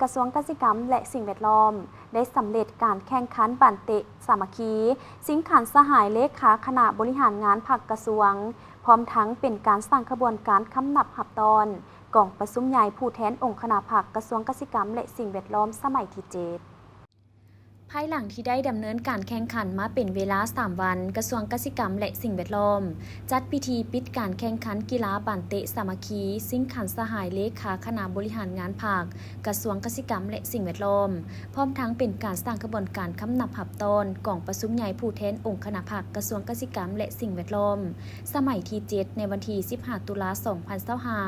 ກະຊວງກະສິກຳ ແລະ ສິ່ງແວດລ້ອມ ໄດ້ສຳເລັດການແຂ່ງຂັນບານເຕະສາມັກຄີ ຊິງຂັນສະຫາຍເລຂາຄະນະບໍລິຫານງານພັກກະຊວງ, ພ້ອມທັງເປັນການສ້າງຂະບວນການຄຳນັບຮັບຕ້ອນກອງປະຊຸມໃຫຍ່ຜູ້ແທນອົງຄະນະພັກກະຊວງກະສິກຳ ແລະ ສິ່ງແວດລ້ອມ ສະໄໝທີເຈັດ. ພາຍຫຼັງທີ່ໄດ້ດຳເນີນການແຂ່ງຂັນມາເປັນເວລາສາມວັນ, ກະຊວງກະສິກຳ ແລະ ສິ່ງແວດລ້ອມ ຈັດພິທີປິດການແຂ່ງຂັນກິລາບານເຕະສາມັກຄີ ຊິງຂັນສະຫາຍເລຂາຄະນະບໍລິຫານງານພັກ ກະຊວງກະສິກຳ ແລະ ສິ່ງແວດລ້ອມ, ພ້ອມທັງເປັນການສ້າງຂະບວນການຄຳນັບຮັບຕ້ອນກອງປະຊຸມໃຫຍ່ຜູ້ແທນອົງຄະນະພັກກະຊວງກະສິກຳ ແລະ ສິ່ງແວດລ້ອມ ສະໄໝທີເຈັດ ໃນວັນທີສິບຫ້າ ຕຸລາ ສອງພັນຊາວຫ້າ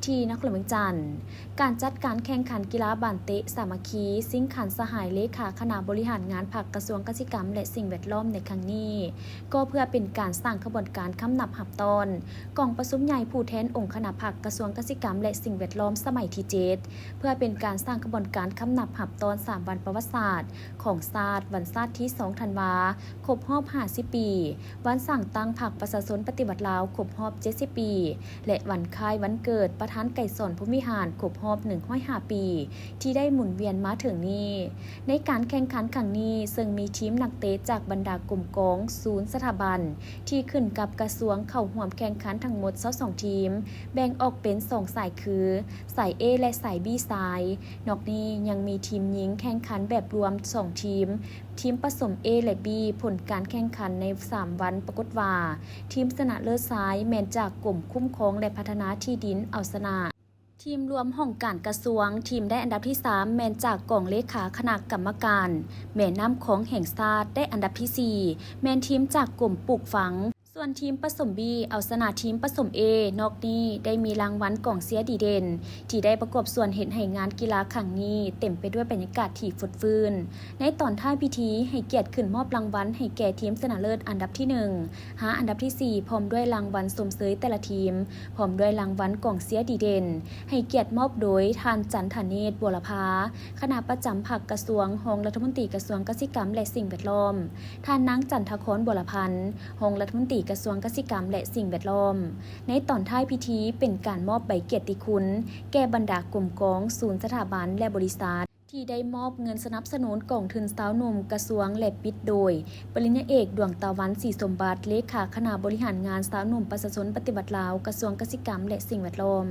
ທີ່ນະຄອນຫຼວງວຽງຈັນ. ການຈັດການແຂ່ງຂັນກິລາບານເຕະສາມັກຄີ ຊິງຂັນສະຫາຍເລຂາຄະນະບໍລິຫານງານພັກກະຊວງກະສິກຳ ແລະ ສິ່ງແວດລ້ອມໃນຄັ້ງນີ້ ກໍເພື່ອເປັນການສ້າງຂະບວນການຄຳນັບຮັບຕ້ອນກອງປະຊຸມໃຫຍ່ຜູ້ແທນອົງຄະນະພັກກະຊວງກະສິກຳ ແລະ ສິ່ງແວດລ້ອມ ສະໄໝທີເຈັດ ເພື່ອເປັນການສ້າງຂະບວນການຄຳນັບຮັບຕ້ອນສາມວັນປະຫວັດສາດຂອງຊາດ, ວັນຊາດທີສອງທັນວາ ຄົບຮອບຫ້າສິບປີ, ວັນສ້າງຕັ້ງພັກປະຊາຊົນປະຕິວັດລາວຄົບຮອບເຈັດສິບປີ ແລະ ວັນຄ້າຍວັນເກີດປະທານໄກສອນ ພົມວິຫານ ຄົບຮອບໜຶ່ງຮ້ອຍຫ້າປີ ທີ່ໄດ້ໝູນວຽນມາເຖິງນີ້. ໃນການແຂ່ງຂັນຄັ້ງນີ້ ເຊິ່ງມີທີມນັກເຕະຈາກບັນດາກົມກອງ, ສູນ, ສະຖາບັນ ທີ່ຂຶ້ນກັບກະຊວງເຂົ້າຮ່ວມແຂ່ງຂັນທັງໝົດຊາວສອງທີມ, ແບ່ງອອກເປັນສອງສາຍຄື ສາຍ A ແລະ ສາຍ B ຊາຍ. ນອກນີ້ຍັງມີທີມຍິງແຂ່ງຂັນແບບລວມສອງທີມ, ທີມປະສົມ A ແລະ B. ຜົນການແຂ່ງຂັນໃນສາມວັນປາກົດວ່າ ທີມຊະນະເລີດຊາຍແມ່ນຈາກກົມຄຸ້ມຄອງ ແລະ ພັດທະນາທີ່ດິນເອົາຊະນະ ທີມລວມຫ້ອງການກະຊວງ, ທີມໄດ້ອັນດັບທີສາມແມ່ນຈາກກອງເລຂາຄະນະກຳມະການແມ່ນ້ຳຂອງແຫ່ງຊາດ ໄດ້ອັນດັບທີສີ່ ແມ່ນທີມຈາກກົມປູກຝັງ. ສ່ວນທີມປະສົມ B ເອົາຊະນະທີມປະສົມ A. ນອກນີ້ໄດ້ມີລາງວັນກອງເຊຍດີເດັ່ນ ທີ່ໄດ້ປະກອບສ່ວນເຮັດໃຫ້ງານກິລາຄັ້ງນີ້ເຕັມໄປດ້ວຍບັນຍາກາດທີ່ຟົດຟື້ນ. ໃນຕອນທ້າຍພິທີ ໃຫ້ກຽດຂຶ້ນມອບລາງວັນໃຫ້ແກ່ທີມຊະນະເລີດອັນດັບທີໜຶ່ງ ຫາອັນດັບທີສີ່ ພ້ອມດ້ວຍລາງວັນຊົມເຊີຍແຕ່ລະທີມ ພ້ອມດ້ວຍລາງວັນກອງເຊຍດີເດັ່ນ ໃຫ້ກຽດມອບໂດຍທ່ານ ຈັນທະເນດ ບົວລະພາ ຄະນະປະຈຳພັກກະຊວງ, ຮອງລັດຖະມົນຕີກະຊວງກະສິກຳ ແລະ ສິ່ງແວດລ້ອມ, ທ່ານນາງ ຈັນທະຄອນ ບົວລະພັນ ຮອງລັດຖະມົນຕີກະຊວງກະສິກຳ ແລະ ສິ່ງແວດລ້ອມ. ໃນຕອນທ້າຍພິທີ ເປັນການມອບໃບກຽດຕິຄຸນແກ່ບັນດາກົມກອງ, ສູນ, ສະຖາບັນ ແລະ ບໍລິສັດ ທີ່ໄດ້ມອບເງິນສະໜັບສະໜູນກອງທຶນຊາວໜຸ່ມກະຊວງ ແລະ ປິດໂດຍ ປະລິນຍາເອກ ດວງຕາວັນ ສີສົມບັດ ເລຂາຄະນະບໍລິຫານງານຊາວໜຸ່ມປະຊາຊົນປະຕິວັດລາວ ກະຊວງກະສິກຳ ແລະ ສິ່ງແວດລ້ອມ.